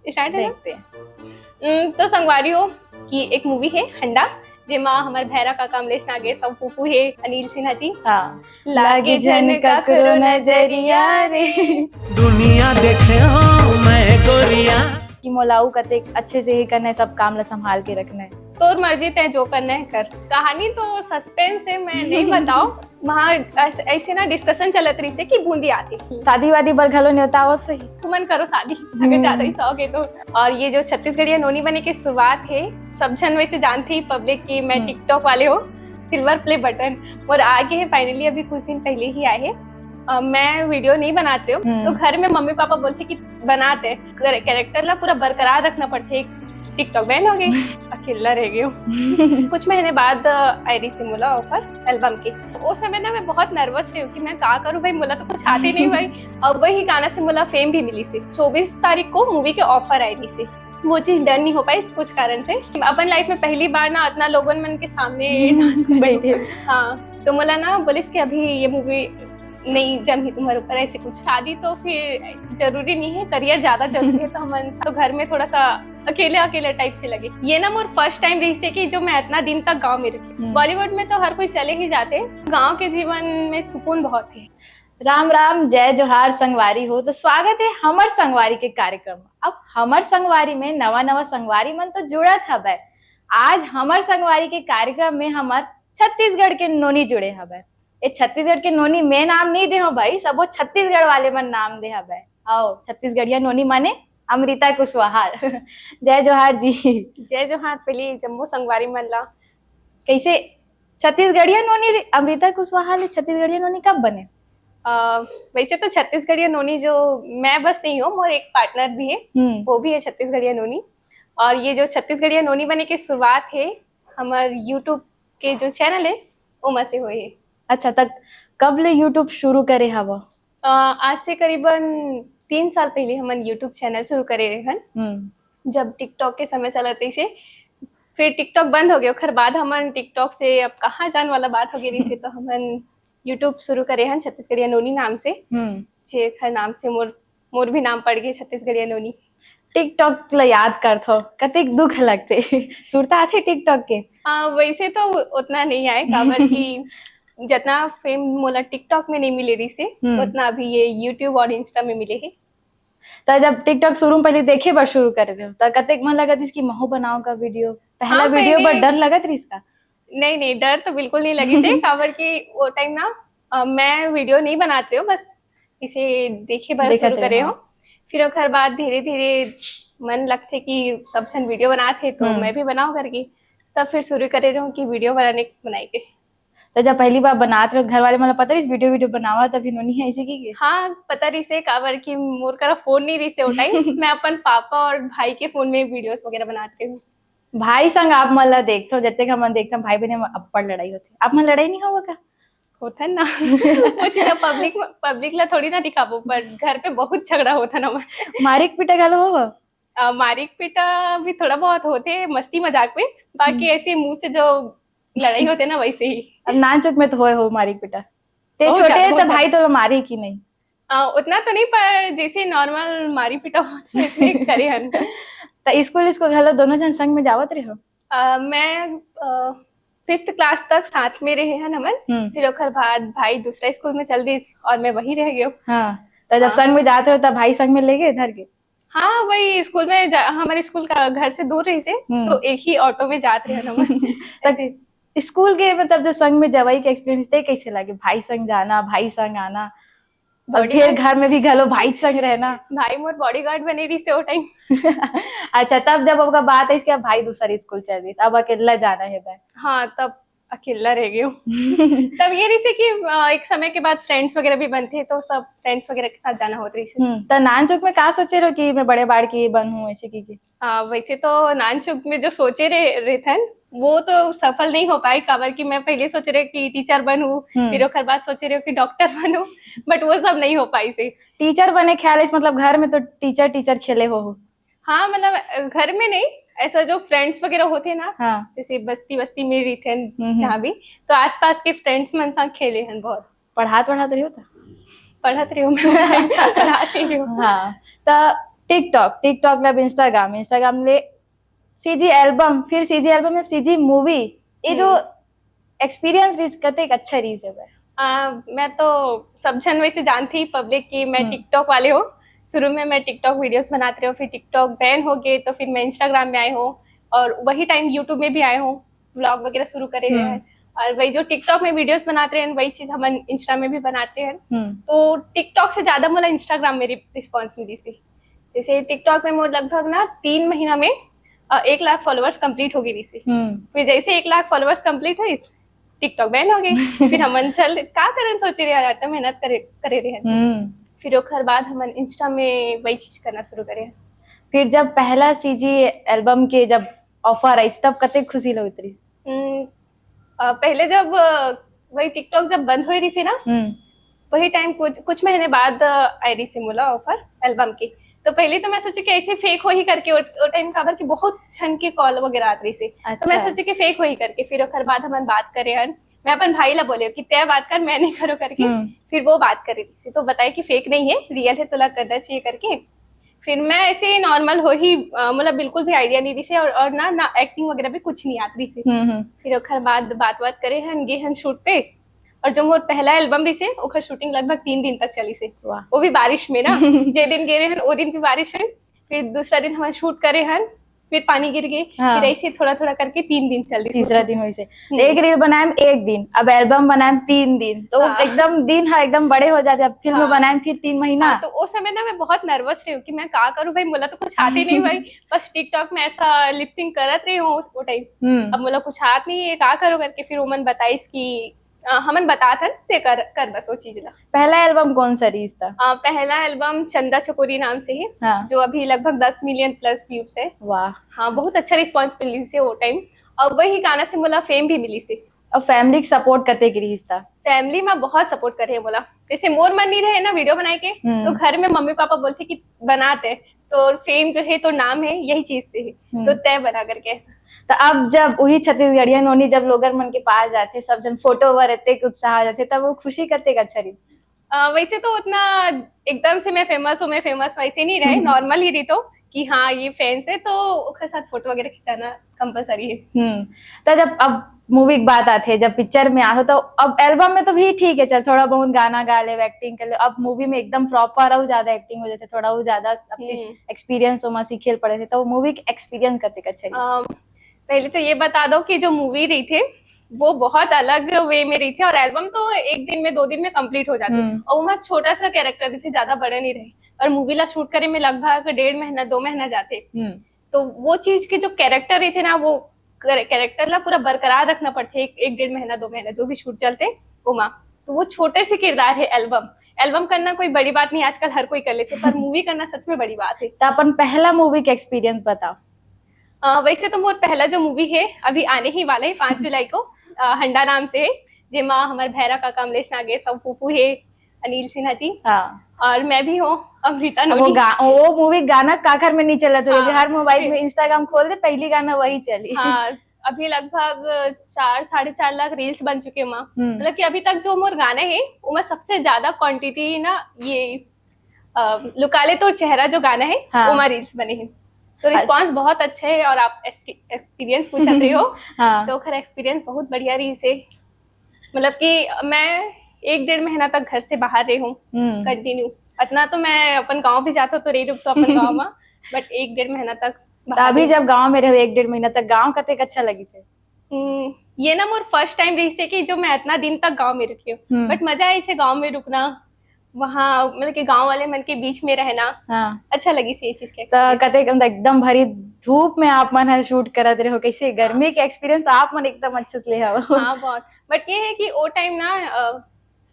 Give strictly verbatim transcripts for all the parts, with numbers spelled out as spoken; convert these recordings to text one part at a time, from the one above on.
Start है ना? देखते हैं। हम्म, तो संगवारी हो कि एक मूवी है हंडा, जेमा हमर भैरा काका, अमलेश नागेश अउ फूफू है अनिल सिन्हा जी। हाँ। लागे झन ककरो नजरिया रे। दुनिया देखे हो मैं गोरिया। कि मोला अउ कतेक अच्छे से ही करना है, सब काम ला संभाल के रखना है। तोर मर्जी, तैं जो करना है कर। कहानी तो सस्पेंस है, मैं नहीं बताओ। वहाँ ऐसे, ऐसे ना डिस्कशन चलत रहिसे कि बूंदी आती। शादी वादी बर घलो नेवता आवत होही। तुमन करो शादी, अगर ज्यादा ही शौक है तो। और ये जो छत्तीसगढ़िया नोनी बने की शुरुआत है, सब झन वैसे जानते ही पब्लिक कि मैं हम्म। टिकटॉक वाले हो, सिल्वर प्ले बटन। और आगे है, फाइनली अभी कुछ दिन पहले ही आए हैं। अ, मैं वीडियो नहीं बनाते हो, हम्म। तो घर में मम्मी पापा बोलते कि बनाते, कैरेक्टर ला पूरा बरकरार रखना पड़ते। टिकटॉक बैन हो गई, अकेला रह गई हूँ। कुछ महीने बाद, अ, आई रही से मोला ऑफर एल्बम की। उस समय ना मैं बहुत नर्वस रही हूँ कि मैं का करूँ भाई, मोला तो कुछ आते नहीं भाई। अब वही गाना से मोला फेम भी मिली से। चौबीस तारीख को मूवी के ऑफर आई रही से, वो चीज डन नहीं हो पाई कुछ कारण से। अपन लाइफ में पहली बार ना इतना लोगन मन के सामने डांस कर रही हूँ। बैठे। हाँ, तो मोला ना बोलिस कि अभी ये मूवी नहीं जमही तुम्हारे ऊपर, ऐसे कुछ। शादी तो फिर जरूरी नहीं है, करियर ज्यादा जरूरी है। तो हमन तो घर में थोड़ा सा अकेले अकेले टाइप से लगे। ये ना मोर फर्स्ट टाइम रही से कि जो मैं इतना दिन तक गांव में रुकी। हम्म। बॉलीवुड में तो हर कोई चले ही जाते, गांव के जीवन में सुकून बहुत है। राम राम, जय जोहार संगवारी हो। तो स्वागत है हमर संगवारी के कार्यक्रम में। अब हमर संगवारी में नवा नवा संगवारी मन तो जुड़त हवय। आज हमर संगवारी के कार्यक्रम में हमर छत्तीसगढ़ के नोनी जुड़े हवय। ये छत्तीसगढ़ के नोनी मैं नाम नहीं दे हव भाई, सबो छत्तीसगढ़ वाले मन नाम दे हवय। आओ, छत्तीसगढ़िया नोनी माने अमृता कुशवाहा। जय जोहार जी। जय जोहार। पहले जम्मो संगवारी मन ला। कैसे छत्तीसगढ़िया नोनी, अमृता कुशवाहा ले छत्तीसगढ़िया नोनी कब बने? अ, वैसे तो छत्तीसगढ़िया नोनी जो मैं बस नहीं हूँ, मोर एक पार्टनर भी है, हम्म। वो भी है छत्तीसगढ़िया नोनी। और ये जो छत्तीसगढ़िया नोनी बने की शुरुआत है, हमार यूट्यूब के जो चैनल है, ओमा से हुए है। अच्छा, तक कब ले यूट्यूब शुरू करे हव? अ, आज से करीबन तीन साल पहले हमन यूट्यूब चैनल शुरू करे रहन, हम्म। जब टिकटॉक के समय चलत रहिसे। फिर टिकटॉक बंद हो गया, ओखर बाद हमन टिकटॉक से अब कहाँ जान वाला बात हो गई रहिसे, तो हमन यूट्यूब शुरू करे हन छत्तीसगढ़िया नोनी नाम से, हम्म। जेखर नाम से मोर मोर भी नाम पड़ गए छत्तीसगढ़िया नोनी। टिकटॉक ला याद करथो, कतेक दुख लगथे। सुरता आथे टिकटॉक के? हाँ, वैसे तो उतना नहीं आए, काबर कि जितना फेम मोला टिकटॉक में नहीं मिले रहिसे, हम्म। उतना अभी ये यूट्यूब और इंस्टा में मिले है। त जब टिकटॉक शुरू में पहले देखे बर शुरू करे रहे, त कतेक मन लगत रिस कि महू बनाओ का वीडियो? पहला हाँ, वीडियो बर पहले डर लगत रिस का? नहीं, नहीं, डर तो बिल्कुल नहीं लगे थे, काबर कि वो टाइम ना, अ, मैं वीडियो नहीं बनात रहे हो, बस इसे देखे बर देखत शुरू रहे करे हो। हो। फिर ओकर बाद धीरे धीरे मन लगथे कि सब झन वीडियो बनात हे, तो हम्म। मैं भी बनाओ करके, तब फिर शुरू करे रहूं कि वीडियो बनाने, बनाए के। त जब पहली बार बनात रहे, घर वाले मन ला पता रिस वीडियो, वीडियो बनावा, तभी नोनी है ऐसे की के? हाँ, पता रिसे, काबर कि मोर करा फोन नहीं रिसे वो टाइम। मैं अपन पापा और भाई के फोन में वीडियोस वगैरह बनात रही हूँ। भाई संग आप मन ला देखथो, जतेक हमन देखथन, भाई बहन में अब्बड़ लड़ाई होथे। आप मन लड़ाई नहीं होवा का? होथन ना। वो चीज पब्लिक, पब्लिक ला थोड़ी ना दिखाबो, पर घर पे बहुत झगड़ा होथन हमर। मारिक पीटा घलो हो? अ, मारिक पीटा भी थोड़ा बहुत होथे मस्ती मजाक में, बाकी हम्म। ऐसे मुंह से जो लड़ाई होथे ना, वैसे ही। अब नानचुक में तो होए हो मारिक पीटा। ते बहुत छोटे ज्यादा, तो बहुत भाई तो ला मारे कि नहीं? अ, उतना तो नहीं, पर जैसे नॉर्मल मारी पीटा होथे, वैसे करे हन। त स्कूल, स्कूल घलो दोनों झन संग में जावत रहे हो? अ, मैं फिफ्थ क्लास तक साथ में रहे हन हमन। हम्म। फिर ओकर बाद भाई दूसरा स्कूल में चल दिस और मैं वहीं रह गयो। हाँ, त जब हाँ। संग में जात रहे हो, त भाई संग में ले गए धर के? हाँ, वही स्कूल में जा, हमारे स्कूल का घर से दूर रहिसे, हम्म। तो एक ही ऑटो में जात रहे हन हमन। त स्कूल के, मतलब, जो संग में जवई के एक्सपीरियंस थे, कैसे लगे? भाई संग जाना, भाई संग आना, और Bodyguard। फिर घर में भी घलो भाई संग रहना। भाई मोर बॉडीगार्ड बने रहिसे वो टाइम। अच्छा, तब जब आपका बात है इसके, अब भाई दूसरा स्कूल चल दिस, अब अकेला जाना है भाई? हाँ, तब अकेला रह गयो। तब ये रहिसे कि, अ, एक समय के बाद फ्रेंड्स वगैरह भी बनथे, तो सब फ्रेंड्स वगैरह के साथ जाना होत रहिसे। हम्म, त नानचुक में का सोचे रहो कि मैं बड़े बाढ़ के ये बनूं, ऐसे की, की? हाँ, वैसे तो नानचुक में जो सोचे रहे, रहथन, वो तो सफल नहीं हो पाए, काबर कि मैं पहले सोचे रहे कि टीचर बनूं, हम्म। फिर ओकर बाद सोचे रहे कि डॉक्टर बनूं, बट वो सब नहीं हो पाइसे। टीचर बने ख्याल है, मतलब, घर में तो टीचर, टीचर खेले हो? हाँ, मतलब, घर में नहीं, ऐसा जो फ्रेंड्स वगैरह होथे ना, हाँ। जैसे बस्ती, बस्ती में रहिथन, हम्म, हम्म। जहाँ भी, तो आसपास के फ्रेंड्स मन संग खेले हन बहुत। पढ़ात, पढ़ात रही हो त? पढ़त रही हूँ मैं, पढ़ाती रही हूँ। हाँ, त TikTok, TikTok ले अब Instagram, Instagram ले CG album, फिर CG album में CG movie, ये जो हम्म। experience रहिस, कतेक अच्छा रहिस हे भाई? आ, मैं तो सब झन वैसे जानती ही पब्लिक कि मैं हम्म। टिकटॉक वाले हूँ। शुरू में मैं टिकटॉक वीडियोस बनाते रहे हूँ, फिर टिकटॉक बैन हो गए तो फिर मैं इंस्टाग्राम में आए हूँ और वही टाइम यूट्यूब में भी आए हूँ, व्लॉग वगैरह शुरू करे हम्म। हैं। और वही जो टिकटॉक में वीडियोस बनाते हैं वही चीज हम इंस्टा में भी बनाते हैं। हम्म। तो टिकटॉक से ज्यादा मोला इंस्टाग्राम में रिस्पॉन्स मिली सी। जैसे टिकटॉक में मोर लगभग ना तीन महीना में अ, एक लाख फॉलोअर्स कंप्लीट हो गई रहिस। हम्म। फिर जैसे एक लाख फॉलोअर्स कंप्लीट होइस, टिकटॉक बैन हो गई। फिर हमन चल का करन सोचे रहे, इतना मेहनत करे करे रहे। हम्म। फिर ओखर बाद हमन इंस्टा में वही चीज करना शुरू करे। फिर जब पहला CG album के जब ऑफर आइस, तब कतेक खुशी लगत रहिस? हम्म, अ, पहले जब अ, वही टिकटॉक जब बंद हो रही थी ना, हम्म। वही टाइम कुछ कुछ महीने बाद अ, आई रही थी मोला ऑफर एल्बम की। तो पहले तो मैं सोची कि ऐसे फेक हो ही करके, वो टाइम काबर कि बहुत झन के कॉल वगैरह आत रही थी। तो मैं अच्छा। सोची कि फेक हो ही करके। फिर ओकर बाद हमन बात करे हन, मैं अपन भाई ला बोले कि तय बात कर, मैं नहीं करो करके। हम्म। फिर वो बात करे रही थी, तो बताए कि फेक नहीं है, रियल है, तोला करना चाहिए करके। फिर मैं ऐसे ही नॉर्मल हो ही, अ, मतलब बिल्कुल भी आइडिया नहीं रही थी और, और ना ना एक्टिंग वगैरह भी कुछ नहीं आत रही थी। हम्म। हम्म। फिर ओकर बाद बात बात करे हन, गे हन शूट पे। और जो मोर पहला एल्बम रही से, ओकर शूटिंग लगभग तीन दिन तक चली से। वाह। वो भी बारिश में ना। जे दिन गे रहे हन, वो दिन भी बारिश है। फिर दूसरा दिन हमन शूट करे हन, फिर पानी गिर गए। हाँ। फिर ऐसे थोड़ा थोड़ा करके तीन दिन चल रही थी। तीसरा दिन वैसे हम्म। एक रील बनाए में एक दिन, अब एल्बम बनाए में तीन दिन, तो हाँ। एकदम दिन हा एकदम बड़े हो जाते। अब फिल्म हाँ। बनाए में फिर तीन महीना। हाँ, तो उस समय ना मैं बहुत नर्वस रही हूँ कि मैं का करूँ भाई, मोला तो कुछ आते नहीं भाई। बस टिकटॉक में ऐसा लिपसिंग करत रही हूँ उस वो टाइम। हम्म। अब मोला कुछ आत नहीं है, का करो करके। फिर ओमन बताइस कि अ, हमन बतात हन, ते कर कर बस वो चीज ला। पहला एल्बम कौन सा रहिस था? अ, पहला एल्बम चंदा चकोरी नाम से है, हाँ। जो अभी लगभग दस मिलियन प्लस व्यूज है। वाह। हाँ, बहुत अच्छा रिस्पॉन्स मिली से वो टाइम। और वही गाना से मोला फेम भी मिली से। और फैमिली के सपोर्ट कतेक रहिस था? फैमिली में बहुत सपोर्ट करे है मोला। जैसे मोर मन नहीं रहे ना वीडियो बनाए के, हम्म। तो घर में मम्मी पापा बोलते कि बनाते, तो फेम जो है तो नाम है, यही चीज से है, हम्म। तो तय बना करके ऐसा। तो अब जब वही छत्तीसगढ़िया नोनी जब लोगन मन के पास जाथे, सब झन फोटो बर एतेक उत्साह हो जाथे, तब वो खुशी कतेक अच्छा रही? अ, वैसे तो उतना एकदम से मैं फेमस हूँ, मैं फेमस वैसे नहीं रहे, नॉर्मल ही रही तो कि हाँ ये फैंस है, तो ओकर साथ फोटो वगैरह खिंचाना कंपलसरी है। हम्म। तो जब अब मूवी की बात आते, जब पिक्चर में आते, तो अब एल्बम में तो भी ठीक है, चल थोड़ा बहुत गाना गा ले, एक्टिंग कर ले। अब मूवी में एकदम प्रॉपर और ज्यादा एक्टिंग हो जाते, थोड़ा वो ज्यादा सब चीज हम्म। एक्सपीरियंस हो, सीखे पड़े थे, तो मूवी एक्सपीरियंस कतेक अच्छा रही? अम, पहले तो ये बता दो कि जो मूवी रही थे वो बहुत अलग वे में रही थे और एल्बम तो एक दिन में दो दिन में कंप्लीट हो जाते। हम्म। और वहाँ छोटा सा कैरेक्टर रही थे, ज्यादा बड़े नहीं रहे। और मूवी ला शूट करे में लगभग डेढ़ महीना दो महीना जाते। हम्म। तो वो चीज के जो कैरेक्टर रही थे ना, वो कैरेक्टर ला पूरा बरकरार रखना पड़ते एक, एक डेढ़ महीना दो महीना जो भी शूट चलते वो माँ। तो वो छोटे से किरदार है एल्बम। एल्बम करना कोई बड़ी बात नहीं, आजकल हर कोई कर लेते, पर मूवी करना सच में बड़ी बात है। तो अपन पहला मूवी का एक्सपीरियंस बताओ। अ, वैसे तो मोर पहला जो मूवी है अभी आने ही वाला है पाँच जुलाई को, अ, हंडा नाम से है, जेमा हमर भैरा काका, अमलेश नागेश और फूफू है, अनिल सिन्हा जी हाँ। और मैं भी हूँ अमृता अब वो नोनी। गा, वो मूवी गाना काखर में नहीं चलत हो, हाँ। हर मोबाइल में इंस्टाग्राम खोल दे, पहली गाना वही चली। हाँ, अभी लगभग चार साढ़े चार लाख रील्स बन चुके हैं माँ। हम्म। मतलब कि अभी तक जो मोर गाना है वो में सबसे ज्यादा क्वांटिटी ना ये अ, लुका ले तोर चेहरा जो गाना है हाँ। वो में रील्स बने हैं। तो रिस्पॉन्स बहुत अच्छा है और आप एक्सपीरियंस पूछ रहे हो। हाँ। तो ओकर एक्सपीरियंस बहुत बढ़िया रही से। मतलब कि मैं एक डेढ़ महीना तक घर से बाहर रही हूँ हम्म। कंटिन्यू। इतना तो मैं अपन गांव भी जाता तो रही रुकता अपन गांव में, बट एक डेढ़ महीना तक तो बाहर अभी रही। जब गांव में रहे एक डेढ़ महीना तक, गांव कतेक अच्छा लगी से? हम्म, ये ना मोर फर्स्ट टाइम रही से कि जो मैं इतना दिन तक गांव में रुकी हूँ। हम्म। बट मजा आई से गांव में रुकना, वहाँ मतलब कि गांव वाले मन के बीच में रहना, हाँ। अच्छा लगी से ये चीज के तो experience। कतेक मतलब एकदम भरी धूप में आप मन हर शूट करत रहे हो, कैसे गर्मी के एक्सपीरियंस तो आप मन एकदम अच्छे से ले हो। हाँ बहुत। बट ये है कि वो टाइम ना अ,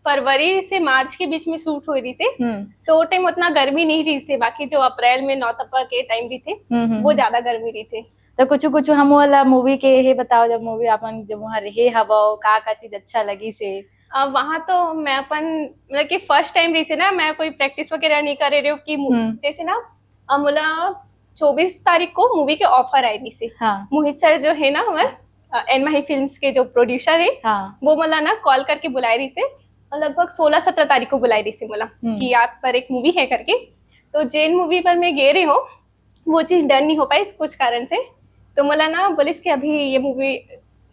फरवरी से मार्च के बीच में शूट हो रही से, हम्म। तो वो टाइम उतना गर्मी नहीं रही से। बाकी जो अप्रैल में नौतपा के टाइम रही थे, हम्म, हम्म, वो हम्म। ज्यादा गर्मी रही थे। तो कुछ कुछ हम वाला मूवी के ये बताओ, जब मूवी अपन जब वहाँ रहे हवा, का का चीज अच्छा लगी से? अ, वहाँ तो मैं अपन मतलब कि फर्स्ट टाइम रही से ना, मैं कोई प्रैक्टिस वगैरह नहीं कर रही हूँ कि मू- हम्म। जैसे ना अ, मोला चौबीस तारीख को मूवी के ऑफर आई रही से। हाँ। मोहित सर जो है ना हमारे एन माही फिल्म्स के जो प्रोड्यूसर है, हाँ। वो मोला ना कॉल करके बुलाए रही से और लगभग सोलह सत्रह तारीख को बुलाए रही से मोला हम्म। कि आप पर एक मूवी है करके। तो जेन मूवी पर मैं गे रहे हूँ, वो चीज डन नहीं हो पाई कुछ कारण से। तो मोला ना बोलिस कि अभी ये मूवी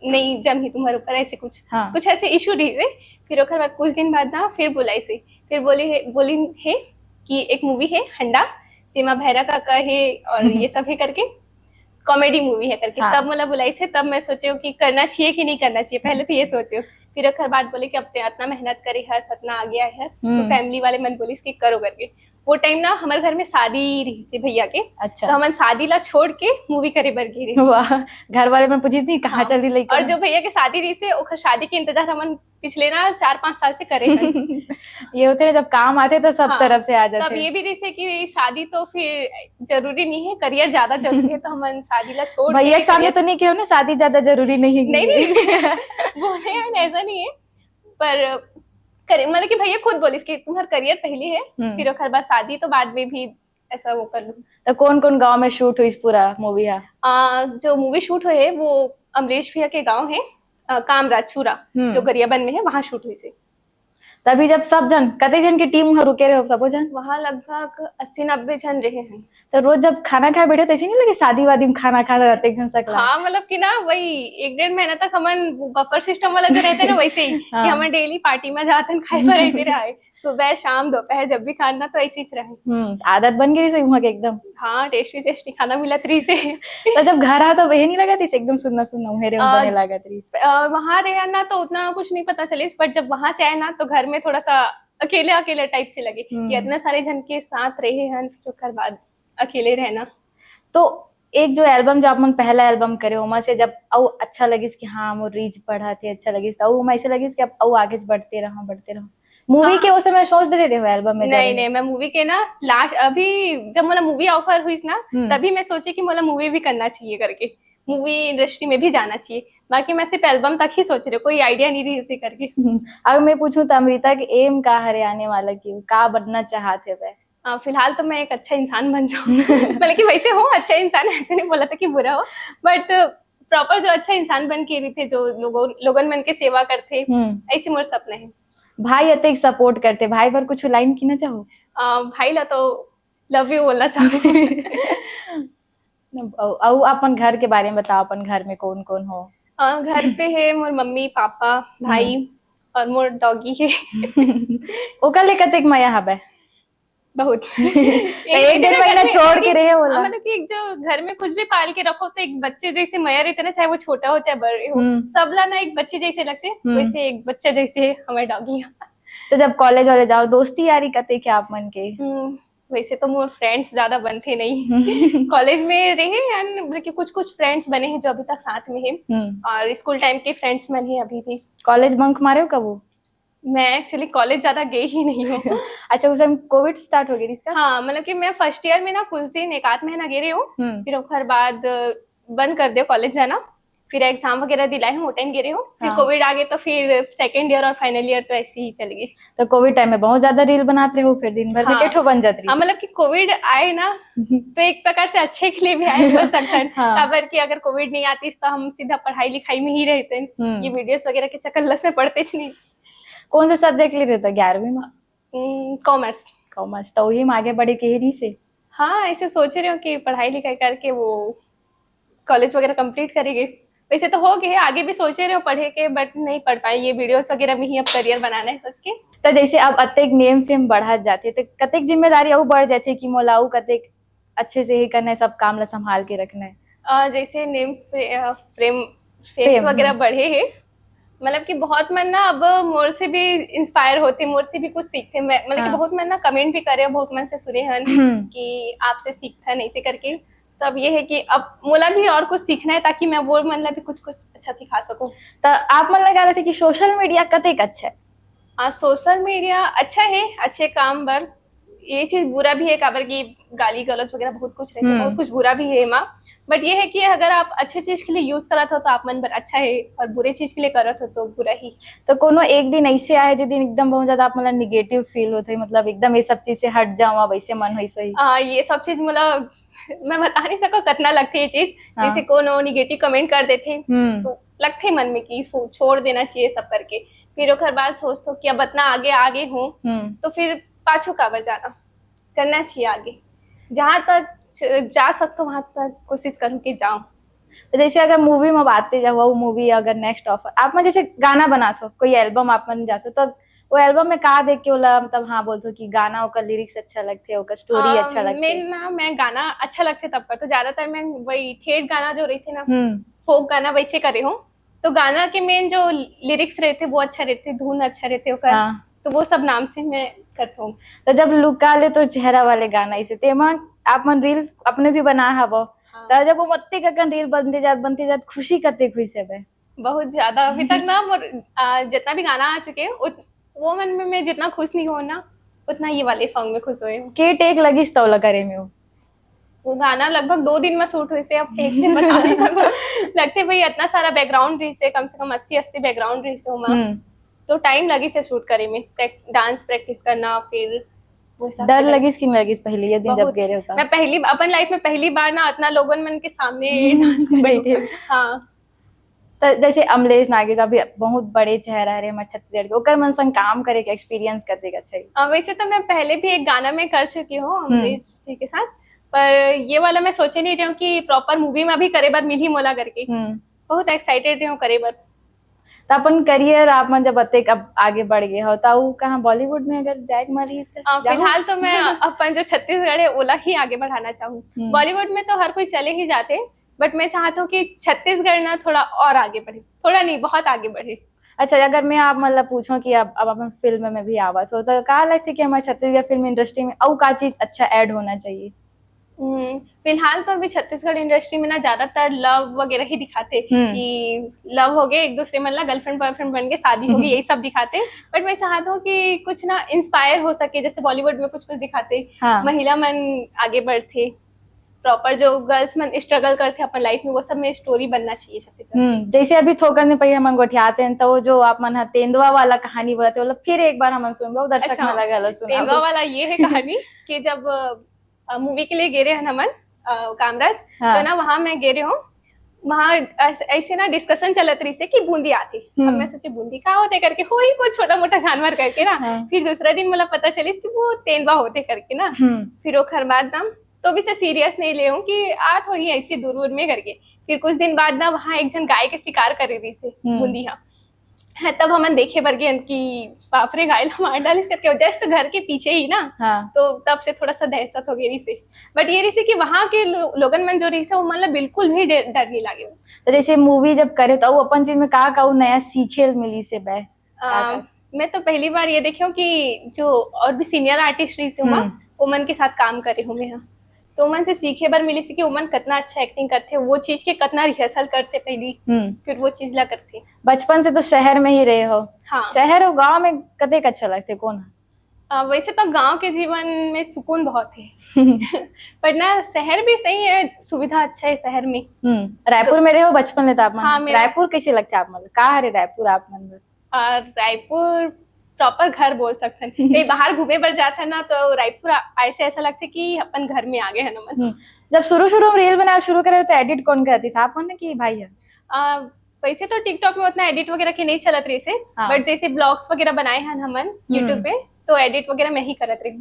नहीं जमही तुम्हारे ऊपर, ऐसे कुछ हाँ। कुछ ऐसे इशू रहिस हे। फिर ओकर बाद कुछ दिन बाद ना फिर बुलाइस हे, फिर बोली हे बोली हे कि एक मूवी है हंडा, जेमा भैरा काका है और ये सब है करके, कॉमेडी मूवी है करके। हाँ। तब मोला बुलाइस हे, तब मैं सोचे हूँ कि करना चाहिए कि नहीं करना चाहिए, पहले तो ये सोचे हूँ। फिर ओकर बाद बोले कि अब ते इतना मेहनत करे हस, इतना आगे आए हस, तो हम्म। फैमिली वाले मन बोलिस कि करो करके। वो टाइम ना हमारे घर में शादी रहिस हे भैया के, अच्छा। तो हमन शादी ला छोड़ के मूवी करे बर गे रहे। वाह, घर वाले मन पूछिस नहीं कहाँ हाँ। चल दी लइका? और जो भैया के शादी रहिस हे, ओकर शादी के इंतजार हमन पिछले ना चार पाँच साल से करे हन। ये होथे ना, जब काम आथे तो सब हाँ, तरफ से आ तब जाथे। ये भी रहिस हे कि शादी तो फिर जरूरी नहीं है, करियर ज्यादा जरूरी है, तो हमन शादी ला छोड़ भैया के सामने career- तो नहीं कहो ना, शादी ज्यादा जरूरी नहीं है। नहीं नहीं बोले हैं, ऐसा नहीं है, पर करे मतलब कि भैया खुद बोलिस कि तुम्हारा करियर पहले है, हम्म। फिर ओकर बाद शादी, तो बाद में भी ऐसा वो कर लूँ। तो कौन कौन गांव में शूट हुई पूरा मूवी हा? आ, जो मूवी शूट हुई है वो अमरीश भैया के गांव है, आ, कामराज चूरा, हम्म। जो गरियाबंद में है, वहां शूट हुई थी। तभी जब सब जन, कते जन की टीम वहाँ रुके रहे हो, सबो जन? वहां लगभग अस्सी नब्बे जन रहे हैं। तो रोज जब खाना खाए बैठे तो ऐसे नहीं लगे शादी वादी में खाना खा रहे एक जन सकला? हाँ, मतलब कि ना वही एक डेढ़ महीना तक हमन बफर सिस्टम वाला जो रहते ना वैसे ही कि हाँ। हमन डेली पार्टी में जाते हैं, खाए पर ऐसे रहे, सुबह शाम दोपहर जब भी खाना तो ऐसे ही रहे। हम्म, आदत बन गई रही वहाँ के एकदम। हाँ, टेस्टी टेस्टी खाना मिलत रही से। तो जब घर आ तो वही नहीं लगा थी एकदम सुन्ना सुन्ना उहेरे आ, बने लगा रही। अ, वहाँ रहे ना तो उतना कुछ नहीं पता चलिस, बट जब वहां से आए ना तो घर में थोड़ा सा अकेले अकेले टाइप से लगे हम्म। कि इतना सारे जन के साथ रहे हैं, फिर ओकर बाद अकेले रहना। तो एक जो एल्बम जो आप मन पहला एल्बम करे ओमा से जब अउ अच्छा लगिस कि हाँ मोर रीच बढ़ा थे, अच्छा लगिस, तो ओमा ऐसे लगिस कि अब अउ आगे बढ़ते रहो, बढ़ते रहो। मूवी हाँ। के उस समय सोच रहे हो एल्बम में नहीं जाने? नहीं, मैं मूवी के ना लास्ट अभी जब मोला मूवी ऑफर हुई ना हम्म। तभी मैं सोची कि मोला मूवी भी करना चाहिए करके, मूवी इंडस्ट्री में भी जाना चाहिए। बाकी मैं सिर्फ एल्बम तक ही सोच रही हूँ, कोई आइडिया नहीं रही इसे करके। हम्म। अगर मैं पूछूं तो अमृता के एम का हरे आने वाला की का बनना चाहते वह? आ, फिलहाल तो मैं एक अच्छा इंसान बन जाऊँ। मतलब कि वैसे हो अच्छा इंसान, ऐसे नहीं बोला था कि बुरा हो, बट प्रॉपर जो अच्छा इंसान बन के रही थे, जो लोगों लोगन मन के सेवा करते, हम्म। ऐसे मोर सपना है। भाई अतेक सपोर्ट करते, भाई पर कुछ लाइन की ना चाहो? आ, भाई ला तो लव यू बोलना चाहूँ। अउ अउ अपन घर के बारे में बताओ, अपन घर में कौन कौन हो? आ, घर पे है मोर मम्मी पापा भाई और मोर डॉगी है। ओकर ले कतेक मया हबे? बहुत। तो एक डेढ़ महीना छोड़ के रहे हाँ, बोला। मतलब कि एक जो घर में कुछ भी पाल के रखो तो एक बच्चे जैसे मया रहते ना, चाहे वो छोटा हो चाहे बड़े हो, हम्म। सबला ना एक बच्चे जैसे लगते हैं, हम्म। वैसे एक बच्चा जैसे है हमारे डॉगी। तो जब कॉलेज वाले जाओ, दोस्ती यारी कते क्या आप मन के? हम्म, वैसे तो मोर फ्रेंड्स ज्यादा बनते नहीं। कॉलेज में रहे and मतलब कि कुछ कुछ फ्रेंड्स बने हैं जो अभी तक साथ में हैं, हम्म। और स्कूल टाइम के फ्रेंड्स बने हैं अभी भी। कॉलेज बंक मारे हो कबू? मैं एक्चुअली कॉलेज ज्यादा गई ही नहीं हूँ। अच्छा, उस टाइम कोविड स्टार्ट हो गई थी इसका? हाँ, मतलब कि मैं फर्स्ट ईयर में ना कुछ दिन, एक आध महीना गई रही हूँ, हम्म। फिर ओकर बाद बंद कर दिया कॉलेज जाना, फिर एग्जाम वगैरह दिलाए हूँ, वो टाइम गई रही हूँ, फिर हाँ। कोविड आ गए तो फिर सेकेंड ईयर और फाइनल ईयर तो ऐसे ही चल गए। तो कोविड टाइम में बहुत ज्यादा रील बनाते रहे हो, फिर दिन भर में हाँ। केठो बन जाती रही? हाँ, मतलब कि कोविड आए ना तो एक प्रकार से अच्छे के लिए भी आए बोल सकते हैं। हाँ। काबर कि अगर कोविड नहीं आती तो हम सीधा पढ़ाई लिखाई में ही रहते हैं, हम्म। ये वीडियोस वगैरह के चक्कर लस में पड़ते ही नहीं। कौन सा सब्जेक्ट ले रहे थे ग्यारहवीं में? कॉमर्स। कॉमर्स। तो वही में आगे बढ़े के ही रही से? हाँ, ऐसे सोच रही हूँ कि पढ़ाई लिखाई करके वो कॉलेज वगैरह कंप्लीट करेंगे। वैसे तो हो गए, आगे भी सोचे रहे हो पढ़े के, बट नहीं पढ़ पाए। ये वीडियोस वगैरह में ही अब करियर बनाना है सोच के। तो जैसे अब अतेक नेम फेम बढ़त जाते तो कतेक जिम्मेदारी अउ बढ़ जाते कि मोला अउ कतेक अच्छे से ही करना है, सब काम ला संभाल के रखना है? अ, जैसे नेम फ्रेम फेम्स फेम, वगैरह हम्म। बढ़े है, मतलब कि बहुत मन ना अब मोर से भी इंस्पायर होते, मोर से भी कुछ सीखते। मैं मतलब कि हाँ। बहुत मन ना कमेंट भी करे, बहुत मन से सुने हन हम्म। कि आपसे सीखता नहीं से करके। तो अब ये है कि अब मोला भी और कुछ सीखना है ताकि मैं वो मन ला भी कुछ कुछ अच्छा सिखा सकूँ। तो आप मन लगा रहे थे कि सोशल मीडिया कतेक अच्छा है? आ, सोशल मीडिया अच्छा है अच्छे काम बर। ये चीज बुरा भी है, काबर की गाली गलौज वगैरह बहुत कुछ रहते, हम्म। बहुत कुछ बुरा भी है एमा। बट ये है कि अगर आप अच्छे चीज के लिए यूज करत हो तो आप मन बर अच्छा है, और बुरे चीज के लिए करत हो तो बुरा ही। तो कोनो एक दिन ऐसे आए जे दिन एकदम बहुत ज्यादा आप मतलब निगेटिव फील होते, मतलब एकदम ये सब चीज से हट जाओ, अब ऐसे मन होई सही? आ, ये सब चीज मतलब मैं बता नहीं सको कितना लगते ये चीज। हाँ। जैसे कोनो निगेटिव कमेंट कर देते हम्म। तो लगते मन में कि सो छोड़ देना चाहिए सब करके। फिर ओकर बाद सोचतो कि अब इतना आगे आगे हूँ हम्म। तो फिर पाछू काबर जाना। करना चाहिए आगे, जहाँ तक च- जा सकता हूँ वहाँ तक कोशिश करूँ कि जाऊँ। तो जैसे अगर मूवी में बात की जाए, वो मूवी अगर नेक्स्ट ऑफर आप में जैसे गाना बनात हो, कोई एल्बम आप मन जाते हो, तो वो एल्बम में का देख के ओला मतलब हाँ बोलते हो कि गाना ओकर लिरिक्स अच्छा लगते, ओकर स्टोरी अच्छा लगते? मेन ना मैं गाना अच्छा लगते तब करता हूँ। ज्यादातर मैं वही ठेठ गाना जो रहते ना, हम्म। फोक गाना वैसे करे हूँ। तो गाना के मेन जो लिरिक्स रहते वो अच्छा रहते, धुन अच्छा रहते ओकर। हाँ। तो वो सब नाम से मैं करता हूँ। तो जब लुका ले तो चेहरा वाले गाना इसे तेमा आप मन रील अपने भी बना हवो। हाँ। तो जब वो मत्ते ककन रील बनते जात बनते जात खुशी कते खुश हेबे? बहुत ज्यादा। अभी तक ना मोर आ, जितना भी गाना आ चुके हैं उत, वो मन में मैं जितना खुश नहीं हूँ ना, उतना ये वाले सॉन्ग में खुश हुए हूँ। के टेक लगिस तौला करे में हो? वो गाना लगभग दो दिन में शूट हुई से, अब एक दिन बता नहीं सकूँ। लगते भाई इतना सारा बैकग्राउंड रही से, कम से कम अस्सी अस्सी बैकग्राउंड रही से ओमा। हम्म। तो टाइम लगी से शूट करे में, डांस प्रैक्टिस करना, फिर वो सब डर चीजें। लगिस कि नहीं लगिस पहले ये दिन जब बहुत। गए रहे होता? मैं पहली अपन लाइफ में पहली बार ना इतना लोगन मन के सामने डांस कर बैठे। हाँ। तो जैसे अमलेश नागेश अभी बहुत बड़े चेहरा है हमारे छत्तीसगढ़ के, ओकर मन संग काम करे के एक्सपीरियंस कर देगा चाहिए। अ, वैसे तो मैं पहले भी एक गाना में कर चुकी हूँ हम्म। अमलेश जी के साथ, पर ये वाला मैं सोचे नहीं रही हूँ कि प्रॉपर मूवी में अभी करे बर मिली मोला करके। हम्म। बहुत एक्साइटेड रही हूँ करे बर। तो अपन करियर आप मन जब अतेक अब आगे बढ़ गए हो तो वो कहाँ बॉलीवुड में अगर जाए के मन रही तो अ, जाओ? फिलहाल तो मैं अपन जो छत्तीसगढ़ है ओला ही आगे बढ़ाना चाहूँ। हम्म। बॉलीवुड में तो हर कोई चले ही जाते, बट मैं चाहता हूँ कि छत्तीसगढ़ ना थोड़ा और आगे बढ़े, थोड़ा नहीं, बहुत आगे बढ़े। अच्छा, अगर मैं आप मतलब पूछूं कि अब अब अपन फिल्म में भी आवत हो तो का लगते कि हमारे छत्तीसगढ़ फिल्म इंडस्ट्री में और का चीज अच्छा ऐड होना चाहिए? हम्म, फिलहाल तो अभी छत्तीसगढ़ इंडस्ट्री में ना ज्यादातर लव वगैरह ही दिखाते हम्म। कि लव हो गए एक दूसरे, मतलब गर्लफ्रेंड बॉयफ्रेंड बन के शादी हो गई, हम्म। यही सब दिखाते। बट मैं चाहता हूँ कि कुछ ना इंस्पायर हो सके, जैसे बॉलीवुड में कुछ कुछ दिखाते, हाँ। महिला मन आगे बढ़ते, प्रॉपर जो गर्ल्स मन स्ट्रगल करते अपन लाइफ में, वो सब में स्टोरी बनना चाहिए छत्तीसगढ़। हम्म, जैसे अभी थोकन दिन पहले हमन गोठियाते हैं तो वो जो आप मन हा तेंदुआ वाला कहानी बोलते, मतलब फिर एक बार हमन सुनबो, दर्शक अच्छा, मन ला घलो सुनाबो। तेंदुआ वाला ये है कहानी कि जब मूवी के लिए गे रहे हन हमन, अ, कामराज, हाँ। तो ना वहाँ मैं गे रहे हूँ, वहाँ ऐसे, ऐसे ना डिस्कशन चलत रही से कि बूंदी आती। अब हम्म। मैं सोचे बूंदी का होते करके, हो ही कुछ छोटा मोटा जानवर करके ना। हाँ। फिर दूसरा दिन मोला पता चलिस कि वो तेंदुआ होते करके ना। हम्म। फिर ओखर बाद ना तो भी से सीरियस नहीं ले हूँ कि आत होही ऐसी दूर दूर में करके। फिर कुछ दिन बाद ना वहाँ एक झन गाय के शिकार करे रही से हम्म। बूंदी हा। हाँ, तब हमन देखे बर गेन कि बाप रे, गाय ला मार डालिस करके, जस्ट घर के पीछे ही ना। हाँ। तो तब से थोड़ा सा दहशत हो गई रही से। बट ये रही से कि वहाँ के लो, लोगन मन जो रही से वो मतलब बिल्कुल भी डर, डर नहीं लागे। तो जैसे मूवी जब करे तो वो अपन चीज में का का वो नया सीखे मिली से बे? आ, मैं तो पहली बार ये देखी हूँ कि जो और भी सीनियर आर्टिस्ट रही से हुआ, हम्म। वो मन के साथ काम करे हूँ मैं यहाँ। तो मन से सीखे बर मिली से कि वो मन कितना अच्छा एक्टिंग करते, वो चीज के कितना रिहर्सल करते पहली, हम्म। फिर वो चीज ला करते। बचपन से तो शहर में ही रहे हो। हाँ। शहर और गांव में कतेक अच्छा लगते, कौन है? आ, वैसे तो गांव के जीवन में सुकून बहुत है, पर ना शहर भी सही है, सुविधा अच्छा है शहर में। हम्म। रायपुर में रहे हो बचपन ले तो आप मन? हाँ, मेरा रायपुर कैसे लगते आप मन? का हरे रायपुर आप मन? और रायपुर प्रॉपर घर बोल सकते हैं। कहीं बाहर घूमे बर जाते हैं ना, तो रायपुर आ- ऐसे ऐसा लगता है कि अपन घर में आ गए हैं ना मन। हम्म। जब शुरू शुरू में रील बनाना शुरू करे तो एडिट कौन करती, आप मन कि भाई है? आ, वैसे तो टिकटॉक में उतना एडिट वगैरह के नहीं चलत रही से, हाँ। बट जैसे ब्लॉग्स वगैरह बनाए हैं हमन यूट्यूब पे, तो एडिट वगैरह मैं ही करत रही।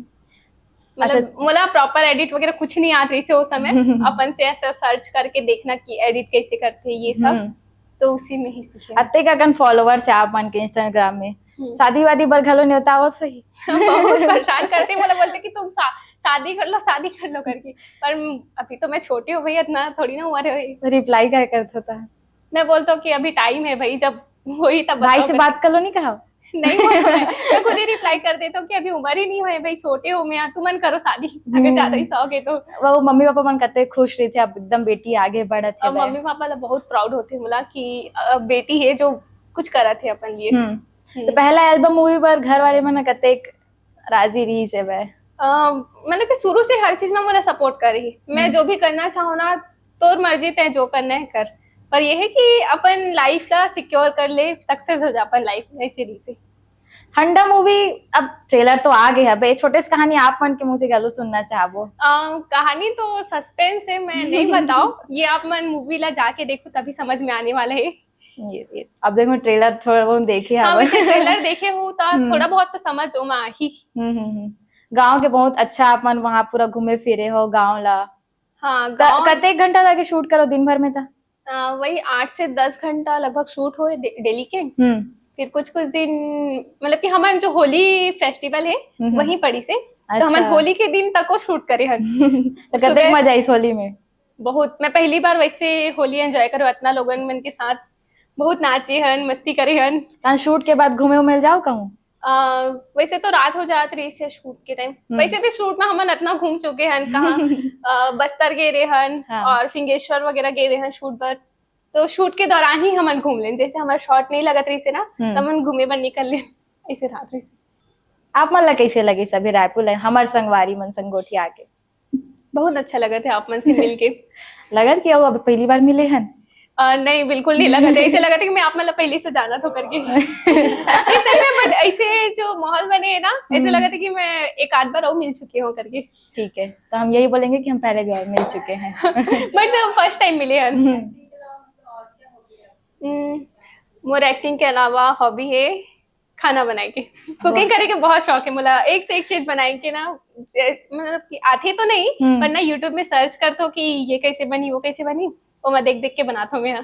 मतलब अच्छा। मोला प्रॉपर एडिट वगैरह कुछ नहीं आत रही से उस समय। अपन से ऐसा सर्च करके देखना कि एडिट कैसे करते, ये सब। हम्म। तो उसी में ही सीखे। अतेक अकन फॉलोअर्स है आप मन के इंस्टाग्राम में, हम्म। शादी वादी बर घलो नेवता आवत होही? बहुत परेशान करते, मतलब बोलते कि तुम शा, शादी कर लो, शादी कर लो करके। पर म- अभी तो मैं छोटी हूँ भैया, इतना थोड़ी ना उम्र है। रिप्लाई का करत होता है? मैं बोलता हूँ कि अभी टाइम है भाई, जब वही तब भाई बताओ से करके। बात कर लो, नहीं कहा? नहीं बोलता मैं, मैं खुद ही रिप्लाई कर देता हूँ कि अभी उम्र ही नहीं है भाई, छोटे हो मैं, तुमन करो शादी अगर हम्म। ज्यादा ही शौक है तो। वो मम्मी पापा मन कते खुश रही थे, अब एकदम बेटी आगे बढ़त है अब मम्मी पापा ला बहुत प्राउड होते मोला कि अ, बेटी है जो कुछ करत है अपन लिए। हम्म। तो पहला एल्बम मूवी पर घर वाले मन कतेक राजी रही से बे? अ, मतलब कि शुरू से हर चीज में मोला सपोर्ट करे ही। मैं हम्म। जो भी करना चाहूँ ना, तोर मर्जी, तय जो करना है कर, पर ये है कि अपन लाइफ ला सिक्योर कर ले, सक्सेस हो जा अपन लाइफ में, ऐसे रही से। हंडा मूवी, अब ट्रेलर तो आ गया है बे, छोटे से कहानी आप मन के मुंह से घलो सुनना चाहबो। अ, कहानी तो सस्पेंस है, मैं नहीं बताओ, ये आप मन मूवी ला जाके देखो तभी समझ में आने वाला है। ये, ये, अब देखो ट्रेलर थोड़ा बहुत देखे हाँ, हवन। वैसे ट्रेलर देखे हो तो हम्म। थोड़ा बहुत तो समझ ओमा ही। हम्म, हम्म, हम्म। गांव के बहुत अच्छा, अपन वहां पूरा घूमे फिरे हो गांव ला। हाँ, त-, गाँव कतेक घंटा लगे शूट करो दिन भर में त? आ, वही आठ से दस घंटा लगभग शूट होए डे- डेली के। हम्म। फिर कुछ कुछ दिन, मतलब कि हमन जो होली फेस्टिवल है, हम्म। वहीं पड़ी से, तो अच्छा। हमन होली के दिन तक वो शूट करे हन। तो कतेक सुबह- मजा आइस होली में? बहुत, मैं पहली बार वैसे होली एंजॉय करो इतना लोगन मन के साथ। बहुत नाचे हन, मस्ती करे हन। तान शूट के बाद घूमे उमे जाओ कहूँ? आ, वैसे तो रात हो जात रही से शूट के टाइम। हम्म। वैसे भी शूट में हमन इतना घूम चुके हन, कहाँ आ, बस्तर गए रहे हन हाँ। और फिंगेश्वर वगैरह गए रहे हन शूट पर। तो शूट के दौरान ही हमन घूम लेन, जैसे हमारा शॉट नहीं लगत रही से ना, हम्म। तो हमन घूमे बर निकल लेन ऐसे रात रही से। आप मन ला कैसे लगे सभी रायपुर ले हमर संगवारी मन संग गोठिया के? बहुत अच्छा लगा थे आप मन से मिलके। लगत कि अब पहली बार मिले हन? आ, नहीं, बिल्कुल नहीं लगा था। ऐसे लगा था कि मैं आप मतलब पहले से जाना था करके। ऐसे में, बट ऐसे जो माहौल बने है ना, ऐसे हम्म। लगा था कि मैं एक आध बार और मिल चुकी हूँ करके। ठीक है, तो हम यही बोलेंगे कि हम पहले भी और मिल चुके हैं। बट फर्स्ट टाइम मिले हैं। हम्म। हम्म, मोर एक्टिंग के अलावा हॉबी है खाना बनाए के। कुकिंग करे के बहुत शौक है मोला। एक से एक चीज बनाए के ना, जे- मतलब कि आथे तो नहीं, हम्म। पर ना यूट्यूब में सर्च करथो कि ये कैसे बनी, वो कैसे बनी, वो मैं देख देख के बनाता हूँ मैं।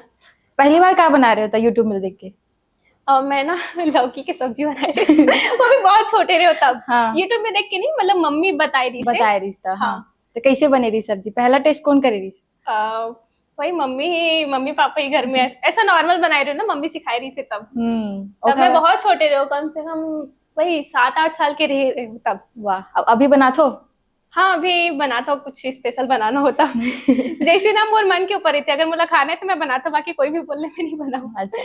पहली बार का बना रहे हो तो यूट्यूब में देख के? और मैं ना लौकी की सब्जी बनाई थी। वो भी बहुत छोटे रहे हो तब। हाँ। यूट्यूब में देख के नहीं, मतलब मम्मी बताई रही से। बताए रही था, हाँ। हाँ। तो कैसे बने रही सब्जी? पहला टेस्ट कौन करे रही? आ, वही मम्मी ही, मम्मी पापा ही घर में ऐसा नॉर्मल बनाए रहे हो ना, मम्मी सिखाई रही से तब। हम्म। तब ओकर मैं बाद? बहुत छोटे रहे हो, कम से कम वही सात आठ साल के रहे रहे हो तब। वाह, अब अभी बनाथो? हाँ, अभी बनाता हूँ, कुछ स्पेशल बनाना होता। जैसे ना मोर मन के ऊपर रहते, अगर मोला खाना है तो मैं बनाता हूँ, बाकी कोई भी बोलने में नहीं बनाऊँ। अच्छा।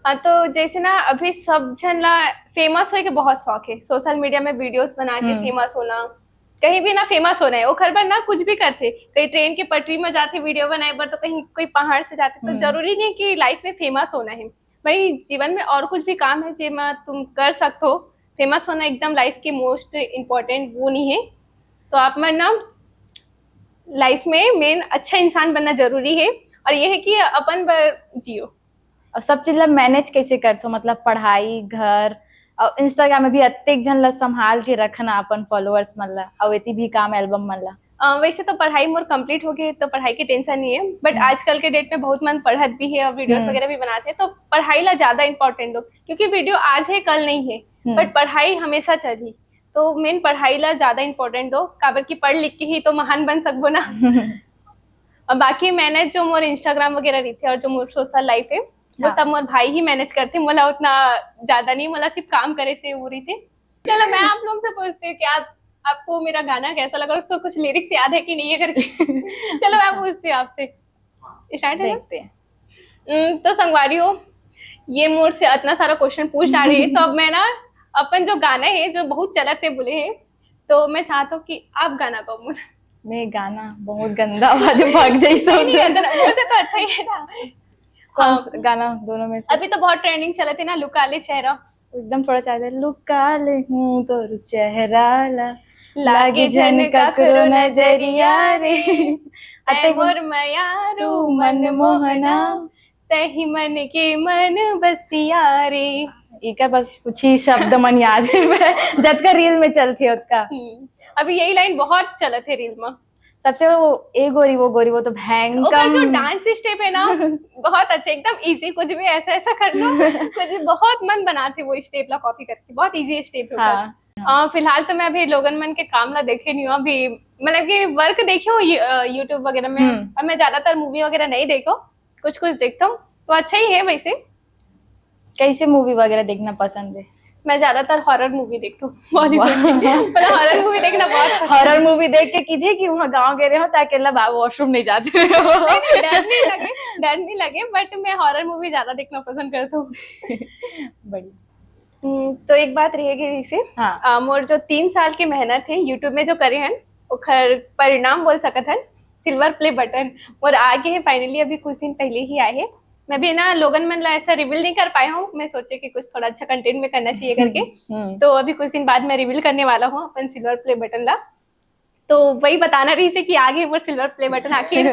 हाँ, तो जैसे ना अभी सब जन ला फेमस होए के बहुत शौक है, सोशल मीडिया में वीडियोस बना के हम्म। फेमस होना, कहीं भी ना फेमस होना है, ओखर बर ना कुछ भी करते, कहीं ट्रेन के पटरी में जाते वीडियो बनाए बर, तो कहीं कोई पहाड़ से जाते, तो हम्म। जरूरी नहीं कि लाइफ में फेमस होना है भाई, जीवन में और कुछ भी काम है जेमा तुम कर सकते हो। फेमस होना एकदम लाइफ के मोस्ट इम्पोर्टेंट वो नहीं है। तो आप मन ना लाइफ में मेन अच्छा इंसान बनना जरूरी है, और ये है कि अपन बर जियो। अब सब चीज ला मैनेज कैसे करथो, मतलब पढ़ाई, घर और इंस्टाग्राम में भी अतेक जन ला संभाल के रखना अपन फॉलोअर्स मन ला, और एती भी काम एल्बम मन ला। अ, वैसे तो पढ़ाई मोर कंप्लीट हो गई, तो पढ़ाई की टेंशन नहीं है, बट हम्म। आजकल के डेट में बहुत मन पढ़त भी है और वीडियोस हम्म। वगैरह भी बनाते हैं, तो पढ़ाई ला ज्यादा इंपॉर्टेंट दो, क्योंकि वीडियो आज है कल नहीं है, हम्म। बट पढ़ाई हमेशा चलही। तो मेन पढ़ाई ला ज्यादा इंपॉर्टेंट दो, काबर कि पढ़ लिख के ही तो महान बन सकबो ना। और बाकी मैनेज जो मोर इंस्टाग्राम वगैरह रही थे और जो मोर सोशल लाइफ है, वो हाँ। सब मोर भाई ही मैनेज करते, मोला उतना ज्यादा नहीं, मोला सिर्फ काम करे से वो रही थे। चलो, मैं आप लोग से पूछती हूँ कि आप, आपको मेरा गाना कैसा लगा, उसको कुछ लिरिक्स याद है कि नहीं है करके। चलो, मैं अच्छा। पूछती हूँ आपसे। स्टार्ट है ना? देखते हैं। हम्म, तो संगवारी हो, ये मोर से इतना सारा क्वेश्चन पूछ डाल रही है, तो अब मैं ना अपन जो गाना है जो बहुत चलत है बोले है, तो मैं चाहता हूँ कि आप गाना गाओ मोर। मैं गाना बहुत गंदा आवाज में भाग जाई सब नहीं, नहीं, जन। इतना, मोर से तो अच्छा ही है ना। कौन हाँ। सा गाना दोनों में से? अभी तो बहुत ट्रेंडिंग चलत है ना, लुका ले चेहरा। एकदम थोड़ा सा याद है, लुका ले हूँ तोर चेहरा, लागे झन ककरो नजरिया रे। ऐ अतेक मोर मयारू मन मोहना, तही मन के मन बसिया रे। इकर बस कुछ ही शब्द मन याद है, जतका रील में चलथे ओतका। हम्म, अभी यही लाइन बहुत चलत है रील में। सबसे वो ए गोरी वो गोरी, वो तो भयंकर। ओकर जो डांस स्टेप है ना, बहुत अच्छा, एकदम इजी। कुछ भी ऐसा ऐसा कर लो, कुछ भी, बहुत मन बनाते वो स्टेप ला कॉपी करके, बहुत इजी स्टेप है ओकर। हाँ। आ, फिलहाल तो मैं अभी लोगन मन के काम ला देखे नहीं हूँ अभी, मतलब कि वर्क देखे हूँ यूट्यूब वगैरह में, हम्म। और मैं ज्यादातर मूवी वगैरह नहीं देखो, कुछ कुछ देखता हूँ, तो अच्छा ही है वैसे। कैसे मूवी वगैरह देखना पसंद है? मैं ज्यादातर हॉरर मूवी देखता हूँ बॉलीवुड की। मतलब हॉरर मूवी देखना बहुत पसंद है। हॉरर मूवी देख के किथे कि वहाँ गाँव गए रहे हो ताकि अल्लाह बाबू वॉशरूम नहीं जाते हो। डर नहीं लगे, डर नहीं लगे, बट मैं हॉरर मूवी ज्यादा देखना पसंद करता हूँ। बढ़िया। हम्म, तो एक बात रह गई से, हाँ। आ, मोर जो तीन साल की मेहनत है यूट्यूब में जो करे हैं, ओखर परिणाम बोल सकत हन सिल्वर प्ले बटन। मोर आगे है, फाइनली अभी कुछ दिन पहले ही आए है। मैं भी ना लोगन मन ला ऐसा रिवील नहीं कर पाए हूँ, मैं सोचे कि कुछ थोड़ा अच्छा कंटेंट में करना चाहिए करके। हम्म। तो अभी कुछ दिन बाद मैं रिवील करने वाला हूँ अपन सिल्वर प्ले बटन ला। तो वही बताना रही से कि आगे मोर सिल्वर प्ले बटन आखिर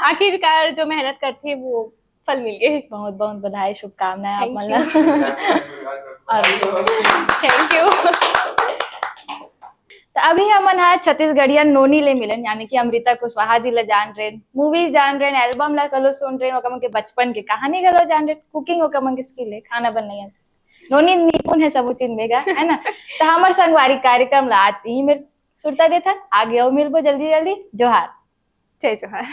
आखिरकार जो मेहनत करते वो फल मिल गए। बहुत बहुत बधाई, शुभकामनाएं आप Thank मन you। ला। और थैंक यू। तो अभी हमन हा छत्तीसगढ़िया नोनी ले मिलन, यानी कि अमृता कुशवाहा जी ला जान रेन, मूवी जान रेन, एल्बम ला घलो सुन रेन, ओकर मन के बचपन के कहानी घलो जान रेन, कुकिंग ओकर मन के स्किल है, खाना बनाना। नोनी निपुण है सब चीज में गा, है ना? तो हमर संगवारी कार्यक्रम ला आज यही मेर सुरता देथन, आगे अउ मिलबो जल्दी जल्दी। जोहार। जय जोहार।